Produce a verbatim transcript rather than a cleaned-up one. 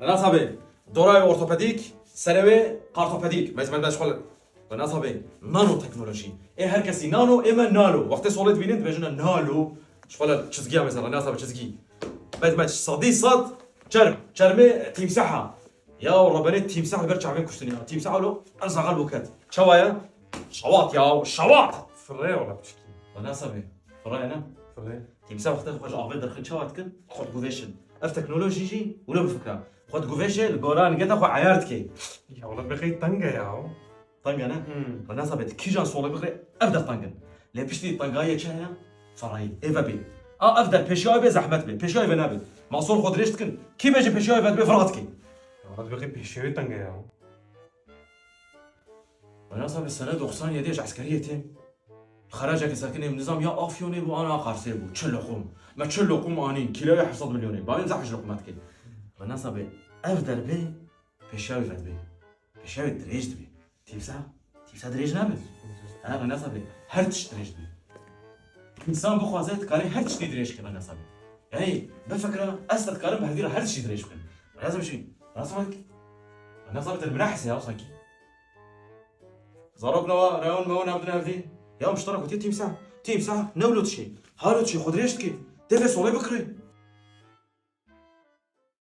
Renas abi, dorayê ortopedîk, serê wê kartopedîk. Mez, mez, mez, xwe le-, Renas abi, nanoteknolojî. Ê her kesî nano, ê me nalo. Wextê solê dibînin, dibêjine nalo. Ji xwe le çizgiya mesela, Renas abi çizgî. Mez, mez, sedî sed çerm, çermê tîmseha. Ya Rebenê tîmseh li ber çavên kuştin ya. Tîmseh lo, ez axel bo ket. Çawa ye? Şawat ya, şawat! Firê wala piçkî. Renas abi, firê ne? Firê. Tîmseh wextê xwe ji avê derxin çawa dikin? Xwe diguvêşin. Ev teknolojî jî wilo bifikra. Xwe diguvêşê li gora nigeta xwe eyar dike. Ya wala bixê teng e ya. Teng e ne? Hmm. Renas abi, tu kîjan solê bixirê, ev der teng in. Lê piştî tengayê çi heye? Ferayî. Ê vebê. A ev der pêşiya wê bê zehmet bê. Pêşiya wê vê nabê. Ma sol xwe dirêj dikin. Kî bêje pêşiya wê vedibê fira dike. Ya wala bixê pêşiya wê teng e ya. Renas abi, sene doksan yedi ji eskeriyê têm. Xeraceke sekinê min nizam ya Afyonê bû, ana Qarsê bû. Çi loqum. Me çi loqum anîn. Kîloyê heft sed milyonê. Bavê min zehf ji loqum dike. Renas abi, ev der bê, pêşiya wê vedibê. Pêşiya wê dirêj dibê. Tîmsa, tîmsa dirêj nabe. Ha, Renas abi, her tişt dirêj dibê. Însan bixwaze, dikare her tiştî dirêj ke, Renas abi. Yani, bifikira, ez te dikarim bi hevî re her tiştî dirêj bikim. Renas abi çi? Renas abi, Renas abi, te li min nehese ya, sankî. Zarok newa, reyon mewo nabdin hevdî. Ya miştara gotiye tîmsa. Tîmsa, ne wilo dişê. Halo dişê, xwe dirêj dike. Tê vê solê bikirê.